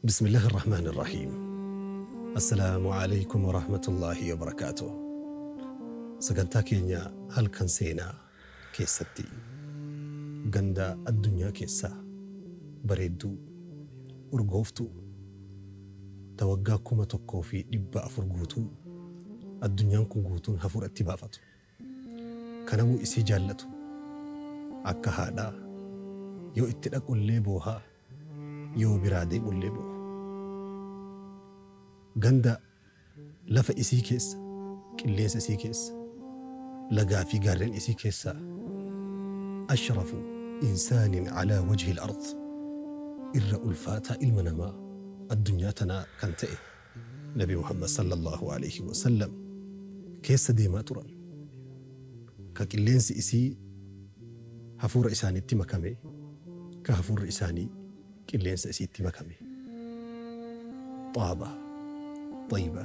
بسم الله الرحمن الرحيم. السلام عليكم ورحمة الله وبركاته. Sagantaa keenya halkan seenaa keessatti ganda addunyaa keessaa bareedduu urgooftuu ta waggaa 1400 guutuu addunyaan kun guutuun hafuuratti baafatu kanamuu isii jaallatu akka haadhaa yoo itti dhaqullee boohaa yoo biraa deemullee booha ganda lafa isii keessa qilleensa isii keessa lagaa fi gaarreen isii keessa ashrafu insaanin alaa wajhi al-ard irra ulfaataa ilma namaa addunyaa tanaa kan ta'e Nabi Muhammad sallallahu alaihi wasallam keessa deemaa turan ka qilleensi isii hafuura isaaniitti makame ka hafuurri isaanii qilleensa isiitti makame. طابة طيبة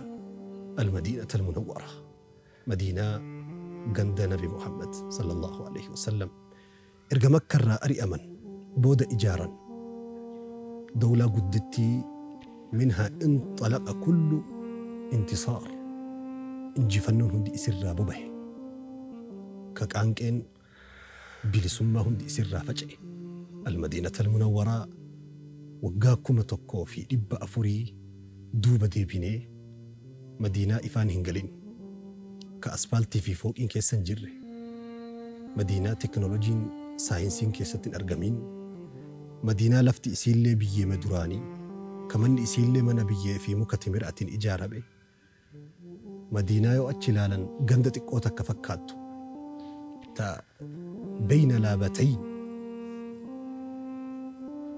المدينة المنورة مدينة ganda Nabi Muhammad sallallahu alaihi wasallam erga Makkarraa ari'aman booda ijaaran dawlaa guddittii minhaa inxalaqa kullu intisaar injifannoon hundi isirraa bobahe ka qaanqeen bilisummaa hundi isirraa faca'e. Almadiinata almunawwaraa waggaa 1400 duuba deebinee madiinaa ifaan hin galin ka aspaaltii fi fooqiin keessa hin jirre madiinaa teknooloojiin saayinsiin keessatti hin argamin madiinaa lafti isiillee biyyee duraanii ka manni isiillee mana biyyee fi muka timiraatiin ijaarame madiinaa yoo achi ilaalan ganda xiqqoo takka fakkaattu ta bayna laabatayn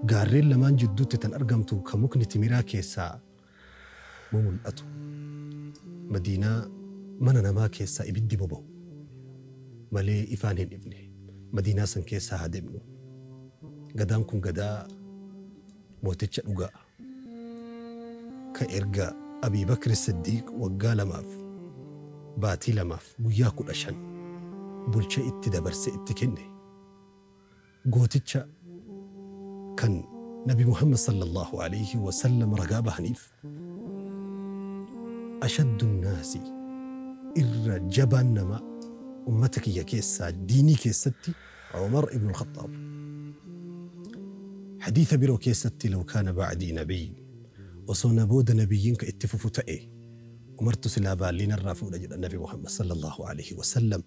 gaarreen lamaan jidduutti tan argamtu ka mukni timiraa keessaa mul'atu madiinaa mana namaa keessaa ibiddi boba'u malee ifaan hin ifne madiinaa san keessaa haa deemnu. Gadaan kun gadaa mooticha dhugaa ka erga Abii Bakr Siddiiq waggaa 2 baatii 2 guyyaa 15 bulchee itti dabarse itti kenne gooticha kan Nabi Muhammad sallallahu alaihi wasallam ragaa bahaniif ashaddu nnaasi irra jabaan nama ummata kiyya keessaa diinii keessatti Umar ibn al-Khattaab. Hadiisa biroo keessatti law kaana ba'dii nabiyyi osoo na booda nabiyyiin ka itti fufu ta'e umartu silaa baalliin irraa fuudha jedha Nabi Muhammad sallallahu alaihi wasallam.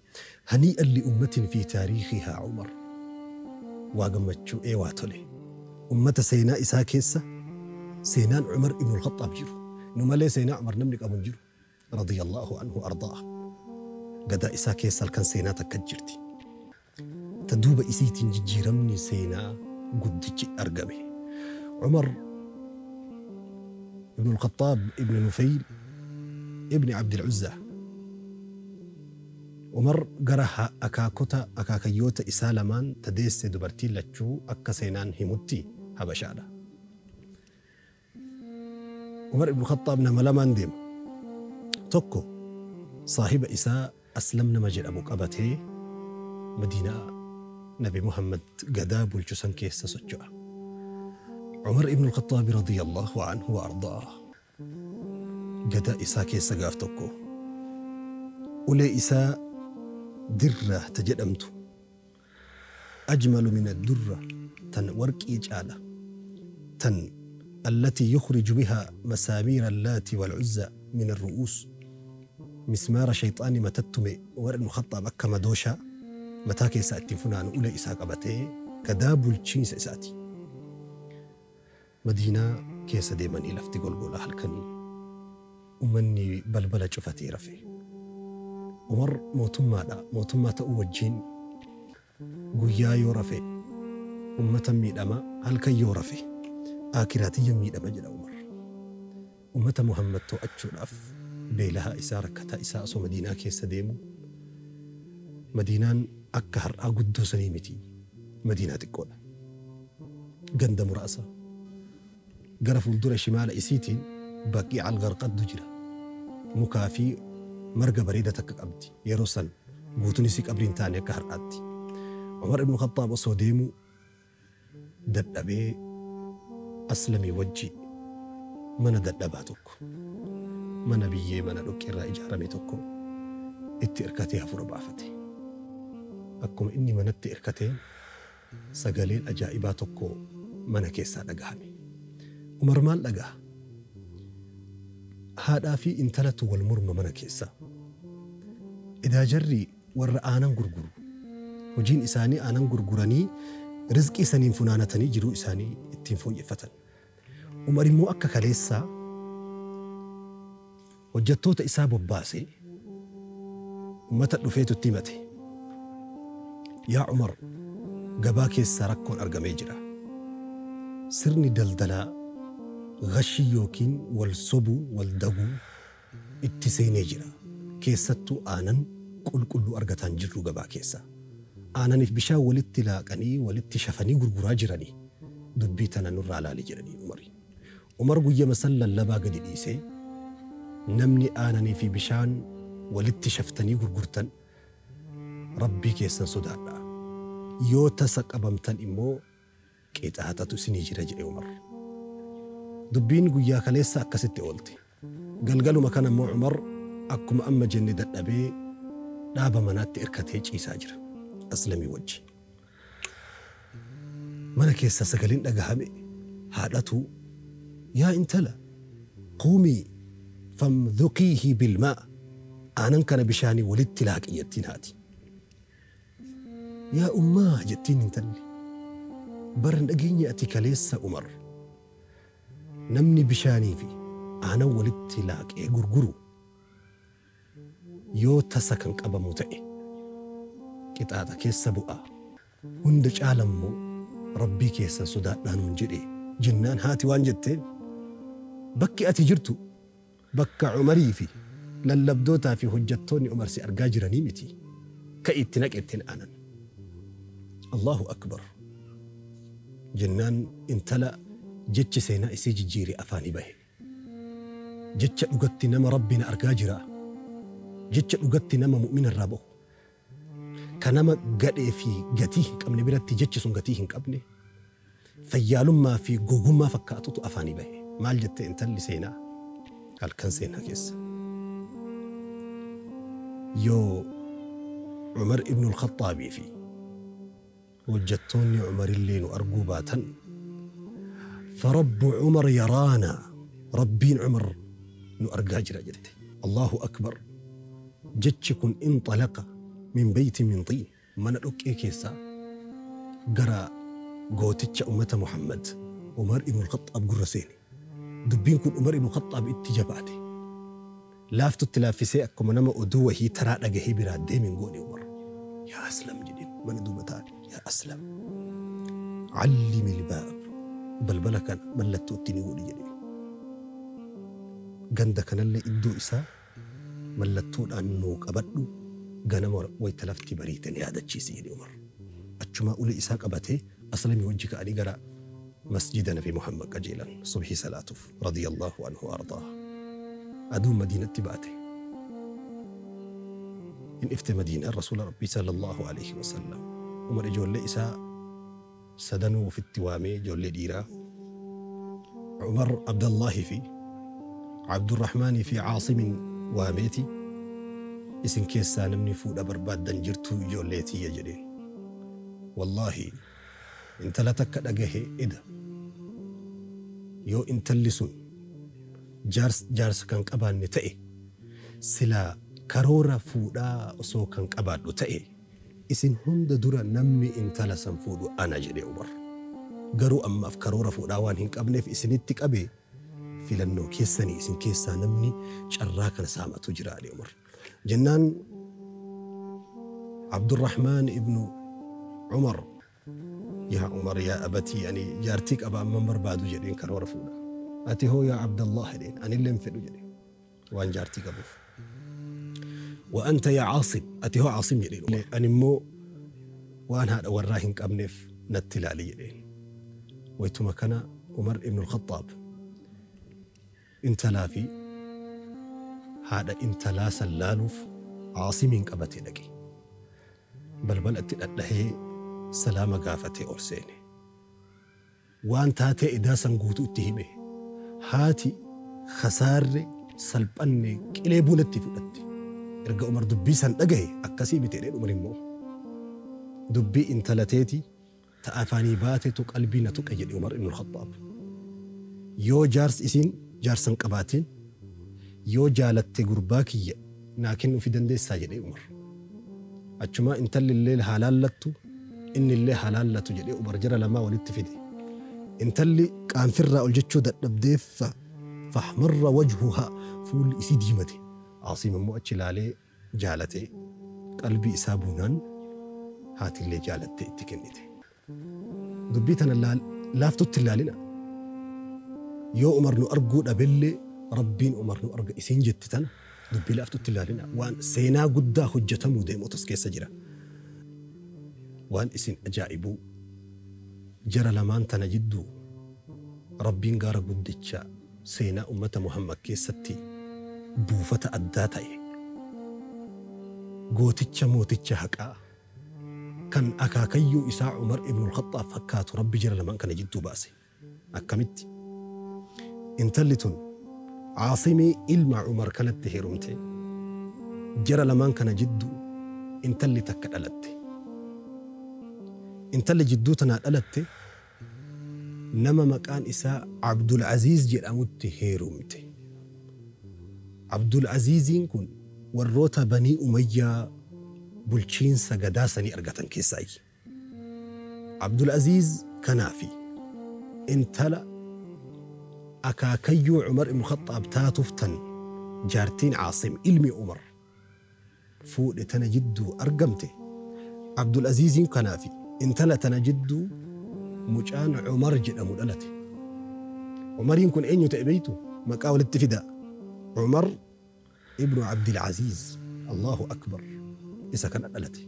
Hanii'an li ummatin fi taariikhihaa Umar waa gammachuu ee waa tole ummata seenaa isaa keessa seenaan Umar ibn al-Khattaab jiru nu malee seenaa Umar namni qabu hin jiru radiyallahu anhu ardaah. Gadaa isaa keessa halkan seenaa takka jirti ta duuba isiitiin jijjiiramni seenaa guddichi argame. Umar ibn al-Khattaab ibn Nufayl ibn Abd al-Uzza Umar gara akaakota akaakayyoota isaa lamaan ta deesse dubartiin lachuu akka seenaan himutti Habashaadha. Umar ibn Khattaab nama lamaan deema. Tokko saahiba isaa Aslam nama jedhamu qabatee Madiinaa Nabi Muhammad gadaa bulchu san keessa socho'a. Umar ibn al-Khattaab radiyallahu anhu wa ardaah gadaa isaa keessa gaaf tokko ulee isaa dirra ta jedhamtu ajmalu min ad-durra tan warqii caala tan التي يخرج بها مسامير اللات والعزى من الرؤوس مسمار شيطان متتمي عمر بن الخطاب akka madooshaa mataa keessaa ittiin funaanu ulee isaa qabatee gadaa bulchiinsa isaati. Madiinaa keessa deemanii lafti golgolaa halkanii ummanni balbala cufatee rafe. Umar mootummaadha. Mootummaa ta'uu wajjin guyyaa yoo rafe ummata miidhama halkan yoo rafe akiraatiyya miidhama jedha Umar. Ummata Muhammad to'achuudhaaf beelahaa isaa rakkataa isaa osoo Madiinaa keessa deemu Madiinaan akka har'aa guddoo sanii miti. Madiinaa xiqqoodha. Ganda muraasa gara fuuldura shimaala isiitiin Baqii al-Garqaddu jira. Mukaa fi marga bareeda takka qabdi. Yeroo san guutuun isii qabriin taane akka har'aatti. Umar ibn Khattaab osoo deemu dadhabee Aslamii wajji Mana dadhabaa tokko, mana biyyee mana dhoqqeerraa ijaarame tokko itti hirkatee hafuura baafate. Akkuma inni manatti hirkatee sagaleen ajaa'ibaa tokko mana keessaa dhagahame. Umar maal dhagaha? Haadhaa fi intalatu wal morma mana keessaa. Edaa jarri warra aanan gurguru. Hojiin isaanii aanan gurguranii rizqii saniin funaanatanii jiruu isaanii ittiin fooyyeffatan. Umar immoo akka kaleessaa hojjettoota isaa bobbaasee ummata dhufeetu itti himate. Yaa Umar, gabaa keessaa rakkoon argamee jira. Sirni daldalaa gashii yookiin wal sobuu wal daguu itti seenee jira. Keessattuu aanan qulqulluu argataan jirru gabaa keessaa. Aananiif bishaan walitti laaqanii walitti shafanii gurguraa jiranii dubbii tana nurraa laali jedhanii Umari. Umar guyyama san lallabaa gadi dhiisee namni aananii fi bishaan walitti shaftanii gurgurtan rabbii keessan sodaadhaa. Yoo tasa qabamtan immoo qixaaxatu isinii jira jedhe Umar. Dubbiin guyyaa kaleessa akkasitti oolte. Galgaluma kana immoo Umar akkuma amma jenne dadhabee dhaaba manaatti hirkatee ciisaa jira. Aslamii wajji. Mana keessaa sagaleen dhagahame haadhatu yaa intala quumii famdhuqiihi bilmaa aanan kana bishaanii walitti laaqi jettiin haati. Yaa ummaa jettiin intalli bara hin dhageenye ati kaleessa Umar namni bishaanii fi aanan walitti laaqee gurguru yoo tasa kan qabamu ta'e qixaaxa keessa bu'a. Hunda caalammoo rabbii keessan sodaadhaa nuun jedhe jennaan haati waan jetteen bakki ati jirtu bakka Umarii fi lallabdootaa fi hojjettoonni Umar si argaa jiranii miti. Ka'i itti naqetteen aanan. Allahu akbar. Jennaan intala jechi seenaa isii jijjiire afaanii bahe. Jecha dhugatti nama rabbiin argaa jira. Jecha dhugatti nama mu'mina irraa bahu. Ka nama gadhee fi gatii hin qabne biratti jechi sun gatii hin qabne fayyaalummaa fi gogummaa fakkaatutu afaanii bahe. Maal jette intalli seenaa halkan seenaa keessa. Yoo Umar ibn al-Khaxaabii fi hojjettoonni Umarillee nu arguu baatan فرب عمر يرانا ربين عمر nu argaa jira jette. Allahu akbar. Jechi kun inxalaqa min beyti min xiin mana dhoqqee keessaa gara gooticha ummata Muhammad Umar ibn al-Khaxaab gurra seene. Dubbiin kun Umar ibn al-Khaxaab itti jabaate. Laaftutti laaffisee akkuma nama oduu wahii taraa dhagahee biraa deemen goone Umar. Yaa Aslam jedheen mana duuba taa'e. Yaa Aslam allimi al-baab balbala kana mallattoo itti ni godhi jedheen. Ganda kanallee iddoo isaa mallattoodhaan nuu qabadhu ganama wayita lafti bariite ni yaadachiisi jedhe Umar. Achumaa ulee isaa qabatee Aslamii wajji ka'anii gara masjida Nabi Muhammad qajeelan subhii salaatuuf radiyallahu anhu ardaa. Aduun Madiinatti baate. In ifte Madiinaan Rasuula Rabbii sallallahu alaihi wasallam. Umar ijoollee isaa sadanuu ofitti waamee ijoollee dhiiraa. Umar Abdallahi fi Abdurrahmaanii fi Caasimin waameeti isin keessaa namni fuudha barbaaddan jirtuu ijoollee tiyya jedheen. Wallaahi intala takka dhagahe eda. Yoo intalli sun jaarsa kan qabaanne ta'e silaa karoora fuudhaa osoo kan qabaadhu ta'e isin hunda dura namni intala san fuudhu ana jedhe Umar. Garuu ammaaf karoora fuudhaa waan hin qabneef isinitti qabe filannoo keessanii isin keessaa namni carraa kana saamatu jira jedhe Umar. Jennaan Abdurrahmaan ibnu Umar yaa Umar yaa abatii ani jaartii qaba amman barbaadu jedheen karoora fuudha. Ati hoo yaa Abdallah jedheen anillee hin fedhu jedheen waan jaartii qabuuf. Wa anta yaa Caasim ati hoo Caasim jedheen ani immoo waan haadha warraa hin qabneef natti ilaali jedheen. Waytuma kana Umar ibn al-Khattaab intalaa fi haadha intalaa san laaluuf Caasimiin qabatee dhaqe. Balbala itti dhadhahee salaama gaafatee ol seene. Waan taatee idaa san guutuu itti hime. Haati Khasaarre salphanne qilee buunatti fudhatte. Erga Umar dubbii san dhagahe akkasii miti jedhee Umar immoo dubbii intalateeti ta afaanii baatetu qalbii na tuqe jedhe Umar ibn Khattaab. Yoo jaarsi isiin jaarsan qabaatiin yoo jaalatte gurbaa kiyya naa kennuufi dandeessaa jedhee Umar. Achumaa intalli illee haa laallattu inni illee haa laallatu jedhee Umar jara lamaa walitti fide. Intalli qaanfirraa ol jechuu dadhabdeef fahmarra wajhuhaa fuulli isii diimate. Asiim immoo achi ilaalee jaalatee qalbii isaa buunaan haatillee jaalattee itti kennite. Dubbii tana laaftutti ilaalina. Yoo Umar nu arguu dhabellee Rabbiin Umar nu arga isiin jetti tana dubbii laaftutti ilaalina. Waan seenaa guddaa hojjetamuu deemutu as keessa jira. Waan isin ajaa'ibuu jara lamaan tana jidduu Rabbiin gaara guddicha seenaa ummata Muhammad keessatti buufata addaa ta'e gooticha mooticha haqaa kan akaakayyuu isaa Umar ibn al-Khattaab fakkaatu Rabbi jara lamaan kana jidduu baase. Akkamitti? Intalli tun Caasimii ilma Umar kanatti heerumte jara lamaan kana jidduu intalli takka dhalatte. Intalli jidduu tanaa dhalatte nama maqaan isaa Abdul Aziz jedhamutti heerumte. Abdul Aziziin kun warroota Banii Umayyaa bulchiinsa gadaa sanii argatan keessaayi. Abdul Aziz kanaafi intala akaakayyuu Umar ibn Khattaab taatuuf tan jaartiin Caasim ilmi Umar fuudhe tana jidduu argamte. Abdul Aziziin kanaafi intala tana jidduu mucaan Umar jedhamu dhalate. Umariin kun eenyu ta'e beeytu? Maqaa walitti fida. Umar ibnu Abdul Aziz. Allahu akbar. Isa kana dhalate.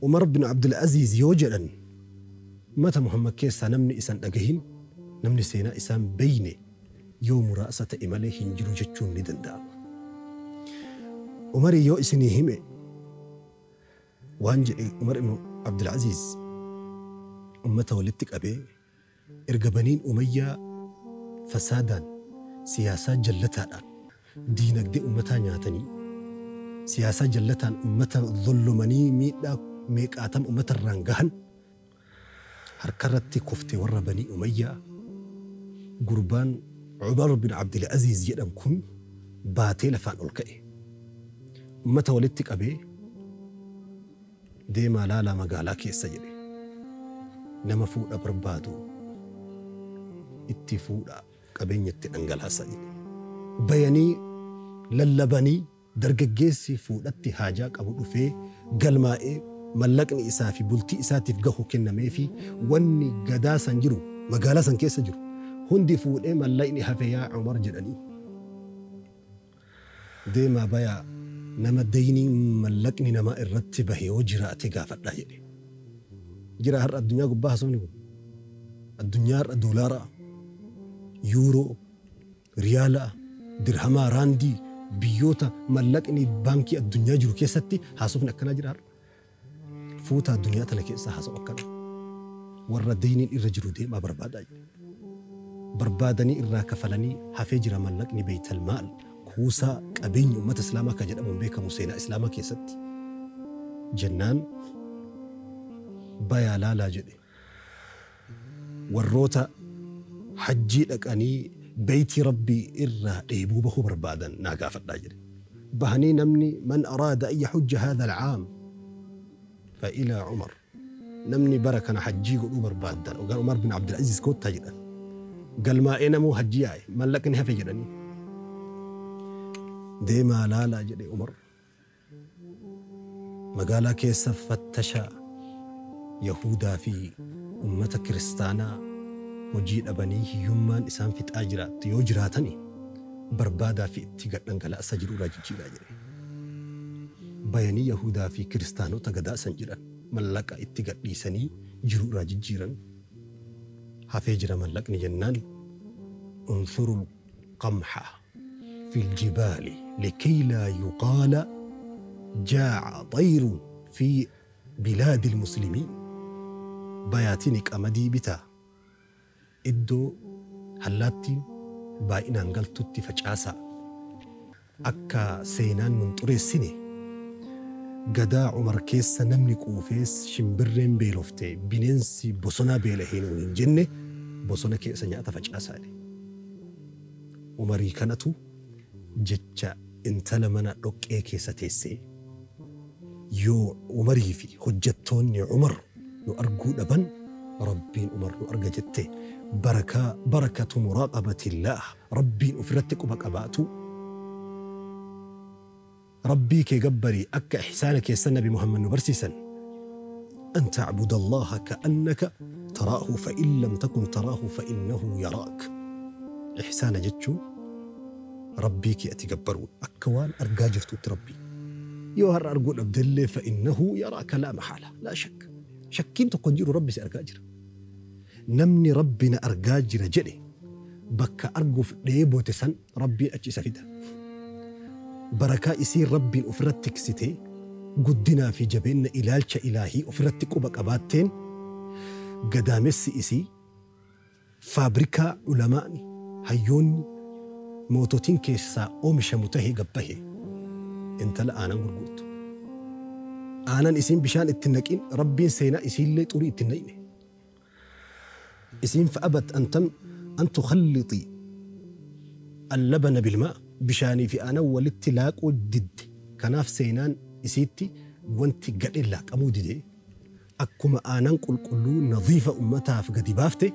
Umar ibn Abdul Aziz yoo jedhan mata Muhammad keessaa namni isan dhagahin namni seenaa isaan beeyne yoo muraasa ta'e malee hin jiru jechuun ni danda'ama. Umarii yoo isinii hime waan jedhe Umar ibn Abdul Aziz ummata walitti qabee erga Baniin Umayyaa fasaadaan siyaasaa jallataadhaan diinagdee ummataa nyaatanii siyaasaa jallataan ummata zollomanii miidhaa meeqaatam ummatarraan gahan harkarratti kuftee warra Banii Umayyaa gurbaan Umar bin Abdul Aziz jedhamu kun baatee lafaan ol ka'e. Ummata walitti qabee deemaa laalaa magaalaa keessa jedhe. Nama fuudha barbaadu itti fuudha qabeenya itti dhangalaasa jedhe. Bayanii lallabanii dargaggeessi fuudhatti haajaa qabu dhufee galmaa'ee mallaqni isaa fi bultii isaatiif gahu kennamee fi wanni gadaa san jiru magaalaa san keessa jiru hundi fuudhee mallaqni hafe yaa Umar jedhanii. Deemaa bayaa nama dayniin mallaqni namaa irratti bahe yoo jiraate gaafadhaa jedhe. Jira har'a addunyaa gubbaa haasofni kun. Addunyaa har'a doolaara, yuuroo, riyaala, dirhamaa, raandii biyyoota mallaqni baankii addunyaa jiru keessatti haasofni akkanaa jira har'a. Fuuta addunyaa tana keessa haasa'u akkana. Warra dayniin irra jiru deemaa barbaadaa jedhe. Barbaadanii irraa kafalanii hafee jira mallaqni beeytal maal kuusaa qabeenya uummata islaamaa kan jedhamuun beekamu seenaa islaamaa keessatti. Jennaan bayaa laalaa jedhe. Warroota hajjii dhaqanii beeytii rabbii irraa dheebuu bahuu barbaadan naa gaafadhaa jedhe. Bahanii namni man araada an yahujja haadha alcaam fa ilaa Umar. Namni bara kana hajjii godhuu barbaadan ogaan Umar bin Abdul Aziz koottaa jedhan. Galmaa'ee namuu hajjii yaa'e mallaqni hafe jedhanii. Deemaa laalaa jedhe Umar. Magaalaa keessa fattashaa Yahudaa fi ummata kiristaanaa hojii dhabanii hiyyummaan isaan fixaa jiraattu yoo jiraatani barbaadaa fi itti gad dhangalaasa jiru irraa jijjiiraa jedhe. Bayanii Yahudaa fi kiristaanota gadaa san jedhan mallaqa itti gadhiisanii jiru irraa jijjiiran. Hafee jira mallaqni jennaan unsurul qamha fil jibaali likay laa yuqaala jaa'a tayrun fi bilaadil muslimiin. Bayaatiin qamadii bitaa iddoo hallaattiin baay'inaan galtutti facaasaa. Akka seenaan nun xureessine gadaa Umar keessa namni quufees shimbirreen beelofte bineensi bosonaa beelahee nuun hin jenne bosona keessa nyaata facaasaa jedhe. Umarii kanatu jecha intala mana dhoqqee keessa teessee yoo Umarii fi hojjettoonni Umar nu arguu dhaban Rabbiin Umar nu arga jette barakaa barakatu muraaqabatillaah Rabbiin ofirratti quba qabaatu Rabbii kee gabbarii akka ihsaana keessa Nabi Muhammad nu barsiisan an ta'buda Allaha ka'annaka taraahu fa in lam takun taraahu fa innahu yaraak. Ihsaana jechuun Rabbii kee ati gabbaruu akka waan argaa jirtutti Rabbii yoo har'a arguu dhabdellee fa innahu yaraaka laa mahaala laa shakka shakkiin tokko hin jiru Rabbi si argaa jira. Namni Rabbi na argaa jira jedhe bakka arguuf dheebote san Rabbiin achi isa fida. Barakaa isiin Rabbiin ofirratti tiksitee guddinaa fi jabeenya ilaalcha ilaahii ofirratti quba qabaatteen gadaamessi isii faabrikaa ulamaani hayyoonni moototiin keessaa oomishamu tahee gabbahe intala aanan gurgurtu. Aanan isiin bishaan itti naqin Rabbiin seenaa isiillee xurii itti naqne. Isiin fa'abat an tukhallixi allabana bilmaa bishaanii fi aanan walitti laaquu didde. Kanaaf seenaan isiitti wanti gadheen laaqamuu dide akkuma aanan qulqulluu nadiifa ummataaf gadi baafte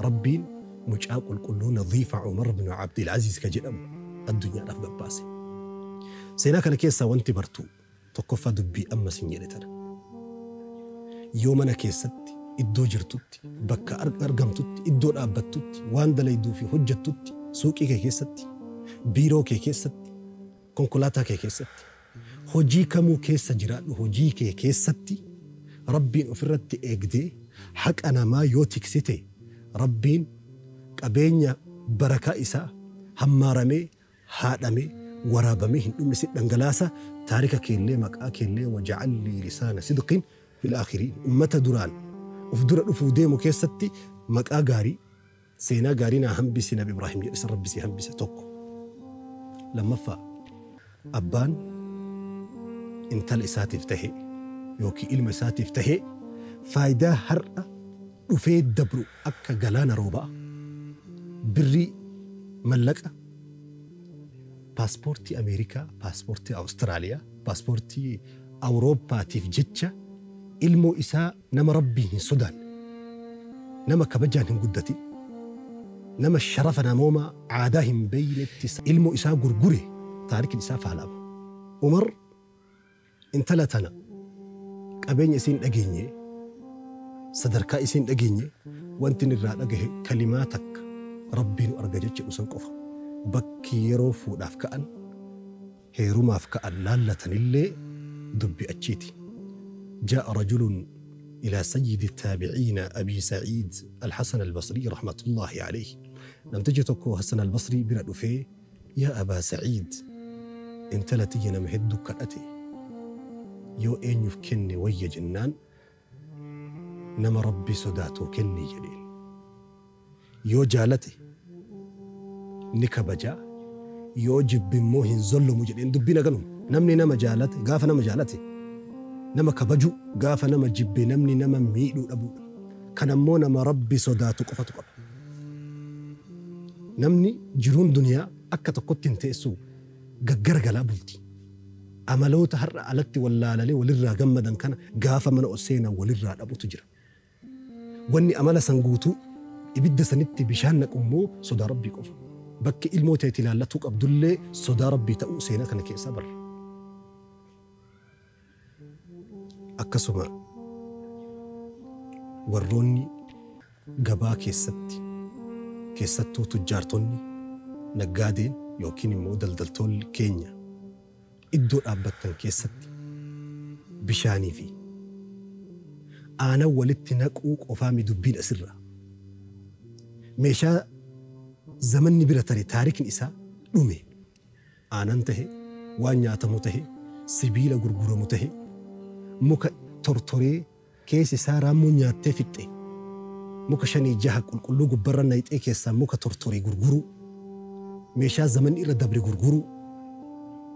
Rabbiin mucaa qulqulluu nadiifa Umar bin Abdul Aziz ka jedhamu addunyaadhaaf gabbaase. Seenaa kana keessaa wanti bartu tokkoffaa dubbii ammas hin jedhe tana. Yoo mana keessatti iddoo jirtutti bakka argamtutti iddoo dhaabbattutti waan dalayduu fi hojjettutti suuqii kee keessatti biiroo kee keessatti konkolaataa kee keessatti hojii kamuu keessa jiraadhu hojii kee keessatti Rabbiin ofirratti eegdee haqa namaa yoo tiksite Rabbiin qabeenya barakaa isaa hammaaramee haadhamee waraabamee hin dhumne si dhangalaasa taarika keellee maqaa keellee waja'allii lisaana sidqin fil aakhiriin ummata duraan uf dura dhufuu deemu keessatti maqaa gaarii seenaa gaarii naa hambisi Nabi Ibraahim jedhe san Rabbi si hambise tokko. Lammaffaa abbaan intala isaatiif tahe yookiin ilma isaatiif tahe faayidaa har'a dhufee dabru akka galaana roobaa birrii mallaqa paaspoortii Ameerikaa, paaspoortii Awustiraaliyaa, paaspoortii Awurooppaatiif jecha ilmoo isaa nama Rabbii hin sodaanne, nama kabajaan hin guddatin, nama sharafa namoomaa aadaa hin beeynetti ilmoo isaa gurgure taarikiin isaa faalama. Umar intala tana qabeenya isiin dhageenye sadarkaa isiin dhageenye wanti inni irraa dhagahe kalimaa takka Rabbiin arga jecha san qofa. Bakki yeroo fuudhaaf ka'an heerumaaf ka'an laallatanillee dubbi achiiti. جاء رجل إلى سيد التابعين أبي سعيد الحسن البصري رحمة الله عليه. لم تجدك حسن البصري بن فيه يا أبا سعيد انتلتي نمهدك أتي يو إن يفكني ويا جنان نما ربي صداتو كني جليل يو جالتي نكبجا يو جب موهن زلو مجلين دبينا قالهم نمني نما جالتي قاف نما جالتي نما كبجو قاف نما جب نمني نما ميلو أبو كان مو نما ربي صداتو قفتو قب نمني جرون دنيا أكا تقوتين تيسو غغرغلا بلتي amaloota har'a alatti wallaalale walirraa gammadan kana gaafa mana ol seenan walirraa dhabutu jira. Wanni amala san guutuu ibidda sanitti bishaan naqu immoo sodaa Rabbii qofa. Bakki ilmoo ta'e ilaallatuu qabdullee sodaa Rabbii ta'uu seenaa kana keessaa barra. Akkasuma warroonni gabaa keessatti keessattuu tujjaartonni naggaadeen yookiin immoo daldaltoonni keenya iddoo dhaabbattan keessatti bishaanii fi aanan walitti naquu qofaa mi dubbiin asirra. Meeshaa zamanni bira tare taarikni isaa dhume aanan tahe waan nyaatamu tahe sibiila gurguramu tahe muka tortoree keessi isaa raammoo nyaattee fixxe muka 5 6 qulqulluu gubbarra nayxee keessaa muka tortoree gurguruu Meeshaa zamanni irra dabre gurguruu.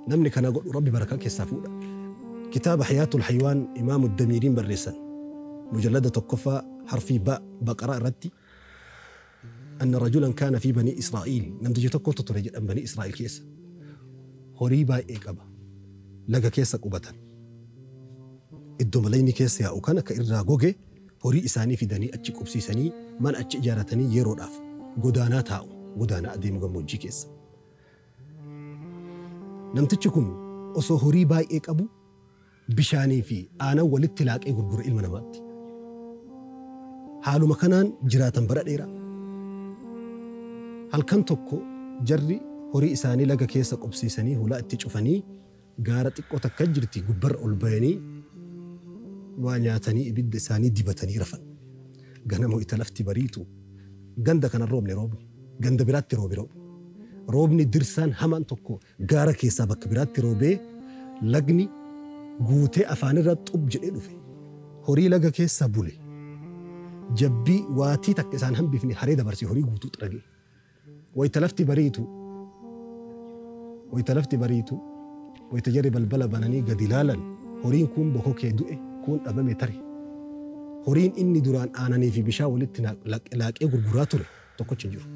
Namni kana godhu Rabbi barakaa keessaa fuudha. Kitaaba Hayaatul Haywaan Imaamu Damiiriin barreessan. Mujallada tokkoffaa harfii ba baqaraa irratti anna rajulan kaana fi banii Israa'iil namtichi tokkotu ture jedhan banii Israa'iil keessa. Horii baay'ee qaba. Laga keessa qubatan. Iddoo malayni keessa yaa'u kana ka irraa goge horii isaanii fidanii achi qubsiisanii mana achi ijaaratanii yeroodhaaf godaanaa taa'u. Godaanaa adeemu gammoojjii keessa. Namtichi kun osoo horii baay'ee qabu bishaanii fi aanan walitti laaqee gurgura ilma namaatti. Haaluma kanaan jiraatan bara dheeraa. Halkan tokko jarri horii isaanii laga keessa qubsiisanii hulaa itti cufanii gaara xiqqoo takka jirti gubbarra ol bayanii waa nyaatanii ibidda isaanii dibatanii rafan. Ganama ita lafti bariitu ganda kana roobne roobni ganda biraatti roobe roobni. Roobni dirsaan hamaan tokko gaara keessaa bakka biraatti roobee lagni guutee afaanirra xub jedhee dhufe. Horii laga keessa bule. Jabbii waatii takka isaan hambifne haree dabarsee horii guutuu xirage. Wayita lafti bariitu wayita lafti bariitu wayita jarri balbala bananii gadi ilaalan horiin kun bokokee du'e kun dhabame tare. Horiin inni duraan aananii fi bishaan walitti laaqee gurguraa ture tokkochi hin jiru.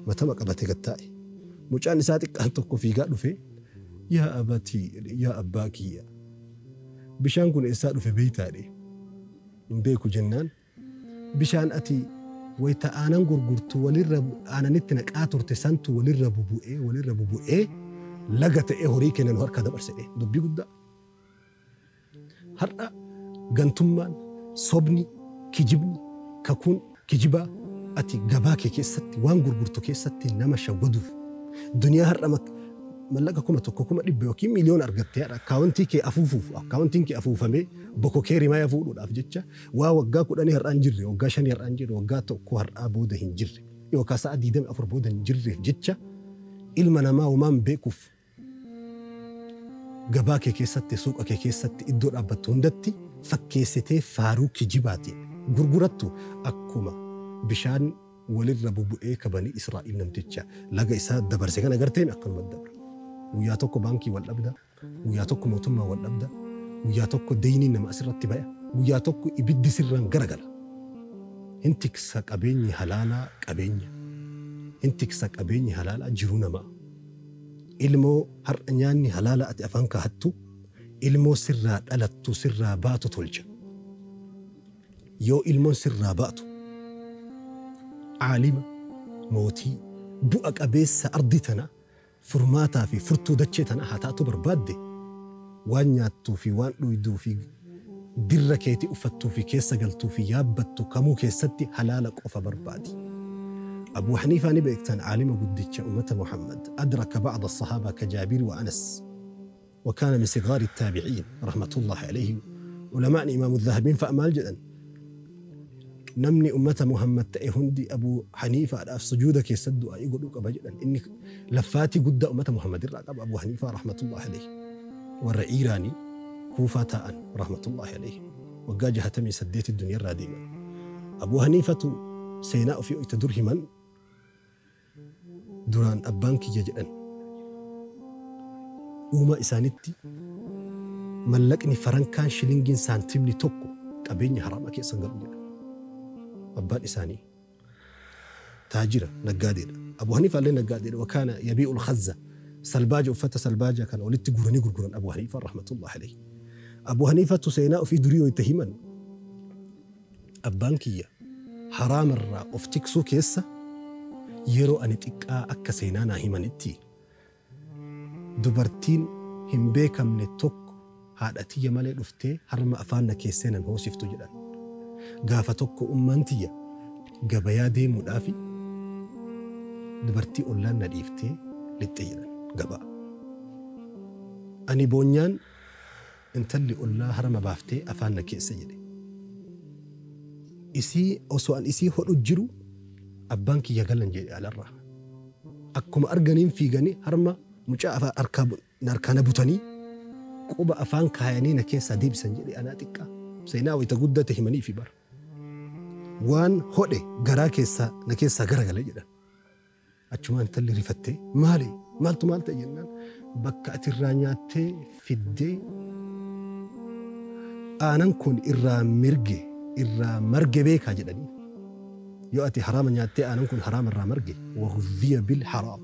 Matama qabatee gad taa'e. Mucaan isaa xiqqaan tokko fiigaa dhufe yaa abatii yaa abbaa kiyya bishaan kun eessaa dhufe beeytaadhe hin beeku jennaan bishaan ati wayita aanan gurgurtu walirra aananitti naqaa turte santu walirra bubu'ee laga ta'ee horii kennan harka dabarsedhe dubbii guddaa. Har'a gantummaan sobni kijibni kakuun kijibaa ati gabaa kee keessatti waan gurgurtu keessatti nama shawwaduuf duniyaa har'a mallaqa 1000 100,000 yookiin miliyoona argattee har'a akkaawuntii kee afuufuuf akkaawuntiin kee afuufamee bokokee rimaaya fuudhuudhaaf jecha waa waggaa 10 har'aa hin jirre waggaa 5 har'aa hin jirre waggaa 1 har'aa booda hin jirre yookaan sa'a 24 booda hin jirreef jecha ilma namaa homaan beekuuf gabaa kee keessatti suuqa kee keessatti iddoo dhaabbattu hundatti fakkeessitee faaruu kijibaatiin gurgurattu akkuma bishaan walirra bubu'ee kabanii Israa'iil namticha laga isaa dabarse kana agarteen akkanuma dabra. Guyyaa tokko baankii wal dhabda, guyyaa tokko mootummaa wal dhabda, guyyaa tokko deeyniin nama asirratti baya, guyyaa tokko ibiddi sirraan garagala. Hin tiksa qabeenyi halaalaa qabeenya. Hin tiksa qabeenyi halaalaa jiruu namaa. Ilmoo har'a nyaanni halaalaa ati afaan kaa'attu ilmoo sirraa dhalattu sirraa baatu tolcha. Yoo ilmoon sirraa baatu caalima mootii bu'a qabeessa ardi tana furmaataa fi furtuu dachee tana haa taatu barbaadde waan nyaattuu fi waan dhuyduu fi dirra keetii uffattuu fi keessa galtuu fi yaabbattu kamuu keessatti halaala qofa barbaadi. أبو حنيفة نبيكتان عالم قدتش أمة محمد أدرك بعض الصحابة كجابر وأنس وكان من صغار التابعين رحمة الله عليه علماء إمام الذهبين فأمال جدا نمني أمة محمد تأهندي أبو حنيفة أف سجودك يسد أيقولك أبجدا إني لفاتي قد أمة محمد الرقب أبو حنيفة رحمة الله عليه والرئيراني كوفة تاء رحمة الله عليه وقاجة تمي سديت الدنيا الراديمة أبو حنيفة سيناء في درهما duraan abbaan kiyya jedhan uuma isaanitti mallaqni farankaan shilingiin saantimni tokko qabeenya haraama keessa hin galu jedhan. Abbaan isaanii taajira naggaadeedha. Abu Haniifa illee naggaadeedha. Wakaana yabii'u al-khazza salbaaja uffata salbaaja kana walitti guuranii gurguran Abu Haniifa rahmatullahi alayhi. Abu Haniifatu seenaa ofii durii yoo itti himan abbaan kiyya haraamarraa of tiksuu keessa yeroo ani xiqqaa akka seenaa naa himanitti dubartiin hin beekamne tokko haadha tiyya malee dhuftee harma afaan na keessee nan hoosiftu jedhan. Gaafa tokko ummaan tiyya gabayaa deemuudhaafi dubartii ollaan na dhiiftee lixxe jedhan gabaa. Ani boonyaan intalli ollaa harma baaftee afaan na keessa jedhe. Isii osoo an isii hodhu jiru abbaan kiyya galan jedhe alarraa. Akkuma arganiin fiiganii harma mucaa afaan harkaa na butanii quba afaan kaayanii na keessaa deebisan jedhe anaa xiqqaa. Seenaa wayita guddate himanii fi bara. Waan hodhe garaa keessaa na keessaa garagale jedhan. Achumaan intalli rifattee maali maaltu maal ta'e jennaan bakka ati irraa nyaattee fiddee aanan kun irraa mirge irraa marge beekaa jedhanii. Yoo ati haraama nyaattee aanan kun haraama irraa marge waghudhiya bil haraam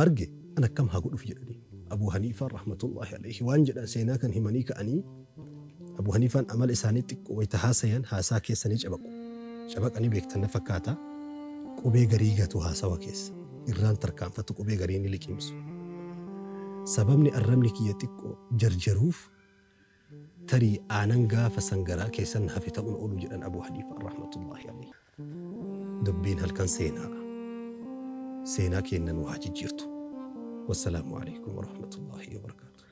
marge an akkam haa godhuuf jedhanii. Abuu Haniifaan rahmatullahi alayhi waan jedhan seenaa kan himanii ka'anii Abuu Haniifaan amala isaanii xiqqoo wayita haasayan haasaa keessanii cabaqu. Cabaqanii beektan na fakkaata qubee garii gatu haasawa keessa irraan tarkaanfatu qubee garii ni liqimsu. Sababni arrabni kiyya xiqqoo jarjaruuf tarii aanan gaafa sangaraa keessan hafe ta'uun oolu jedhan Abuu Haniifaan rahmatullahi alayhi. Dubbiin halkan seenaa seenaa kennan waa jijjiirtu. Wassalaamu alaikum warahmatullahi wabarakaatu.